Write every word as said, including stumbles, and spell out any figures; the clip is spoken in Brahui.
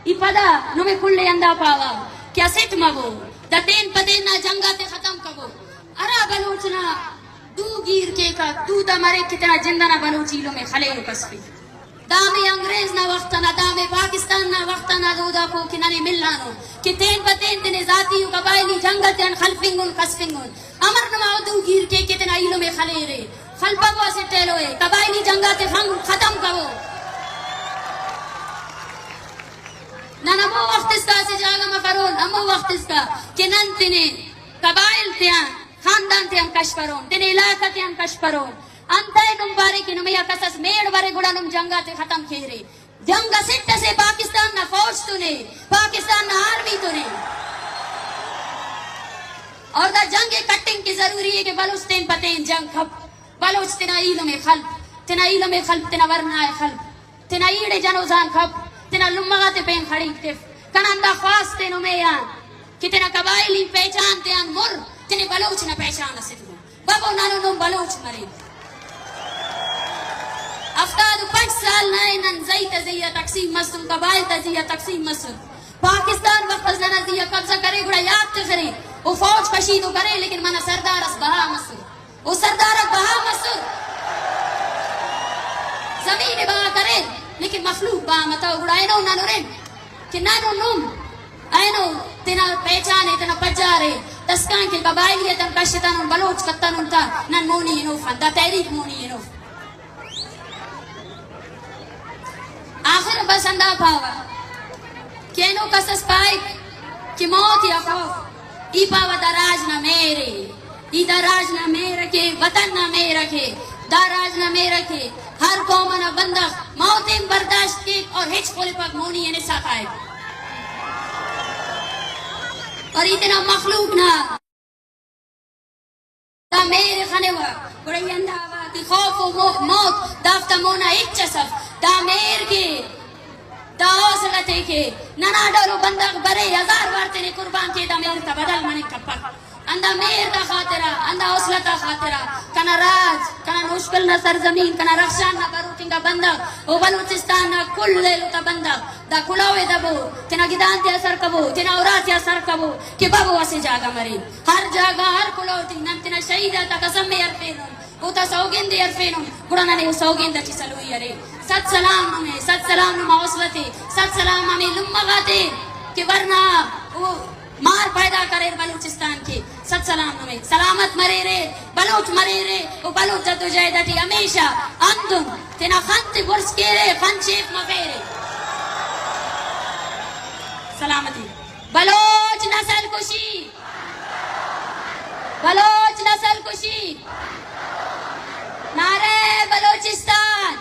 ای پدا نمے کل ئے ہندا پاوہ کہ اسٹ مبو، دا تین پہ تین نا جنگ آتے ختم کبو۔ ہرا بلوچ نا دو گیر کیکہ، دو دا مریک کہ تینا جند ئنا بلوچ ایلم ئے خلیرہ کس بھی۔ دامے انگریز نا وخت ئنا، دامے پاکستان نا وخت ئنا دود آکو کہ ننے ملانو کہ تین پہ تین تینے ذاتی و قبائلی جنگ آتیان خلفنگن، کسفنگن۔ امر نما او دو گیر کے کہ تینا ایلم ئے خلیرے، خلپبو اسٹ ایلو ئے، قبائلی جنگ آتے خن-، ختم کبو۔ نن ہمو وخت اسکا اسہ جاگہ مہ کرون، ہمو وخت اسکا کہ نن تینے قبائل تیان، خاندان تیان کشپرون، تینے علاقہ تیان کشپرون۔ انتئے نم پارے کہ نمے آ کس اس میڑ برے گڑا نم جنگ آتے ختم کیرے۔ جنگ اسٹ اسے پاکستان نا فوج تون ءِ، پاکستان نا آرمی تون ءِ۔ اور دا جنگ ءِ کٹنگ کہ ضروری ءِ کہ بلوچ تین پہ تین جنگ کپ، بلوچ تینا ایلم ءِ خلپ، تینا ایلم ءِ خلپ، تینا ورنا ءِ خلپ، تینا ایڑ ءِ جنوزان کپ، تینا لمہ غاتے پین خڑینک تف۔ کنا ہندا خواست ءِ نمے آن کہ تینا قبائلی پہچان تیان مر، تینے بلوچ نا پہچان اسے تون۔ ببو ننو نم بلوچ مرین۔ ہفتاد و پنچ سال نا ءِ نن زئی تا زی آ تقسیم مسن، قبائل تا زی آ تقسیم مسن۔ پاکستان وخت اس ننا زی آ قبضہ کرے گڑا یات تخرے، او فوج کشید و کرے لیکن منہ سردار اس بہا مسر۔ او سردار آک بہا مسر۔ زمین ءِ بہا کرے لیکن مخلوق بہا متو۔ گڑا اینو نن ہرن کہ نن و نم اینو تینا پہچان ءِ، تینا پجار ءِ داسکان کہ قبائلیت آن کشتنن، بلوچ کتنن تا نن مونی ہنوفن، دا تحریک مونی ہنوف۔ آخر بس ہندا پاوہ کہ اینو کس اس پائک کہ موت یا خوف، ای پاوہ دا راج نا مہر ءِ۔ ای دا راج نا مہر ءِ کہ، وطن نا مہر ءِ کہ، دا راج نا مہر ءِ کہ ہر قوم ئنا بندغ موت ءِ ہم برداشت کیک اور ہچ خلپک مونی ہنسا کائک۔ اور ای تینا مخلوق نا دا مہر ءِ خنوہ، گڑا ای ہندا اوار کہ خوف و مو-، موت دافتا مونا ہچ اس اف۔ دا مہر کہ دا حوصلہ تے کہ ننا ڈولو بندغ برے، ہزار وار تینے قربان کے، دا مہر تا بدل مننگ کپک۔ ہندا مہر تا خاطرہ، ہندا حوصلہ تا خاطرہ کنا راج، کنا نوشکل نا سرزمین، کنا رخشان نا بروک انگا بندغ و بلوچستان نا کل ایلو تا بندغ دا کلہو ءِ دبو، تینا گدان تیا سر کبو، تینا اُرا تیا سر کبو کہ ببو اسہ جاگہ مرین۔ ہر جاگہ، ہر کلہو ٹی نن تینا شہید آتا قسم ءِ ہرفینن۔ اوتا سوگند ءِ ہرفینن، گڑا ننے او سوگند اٹی سلوئی ارے۔ صد سلام نمے، صد سلام نما حوصلہ تے، صد سلام ہمے لمہ غاتے کہ ورنا او مار پیدا کریر بلوچستان کے۔ صد سلام نمے۔ سلامت مریرے، بلوچ مریرے، او بلوچ جدوجہد اٹی ہمیشہ ہندن تینا خن تے بڑز کیرے، خن شیف مفیرے۔ سلامتی۔ بلوچ نسل کشی۔ بلوچ نسل کشی۔ نعرہ بلوچستان۔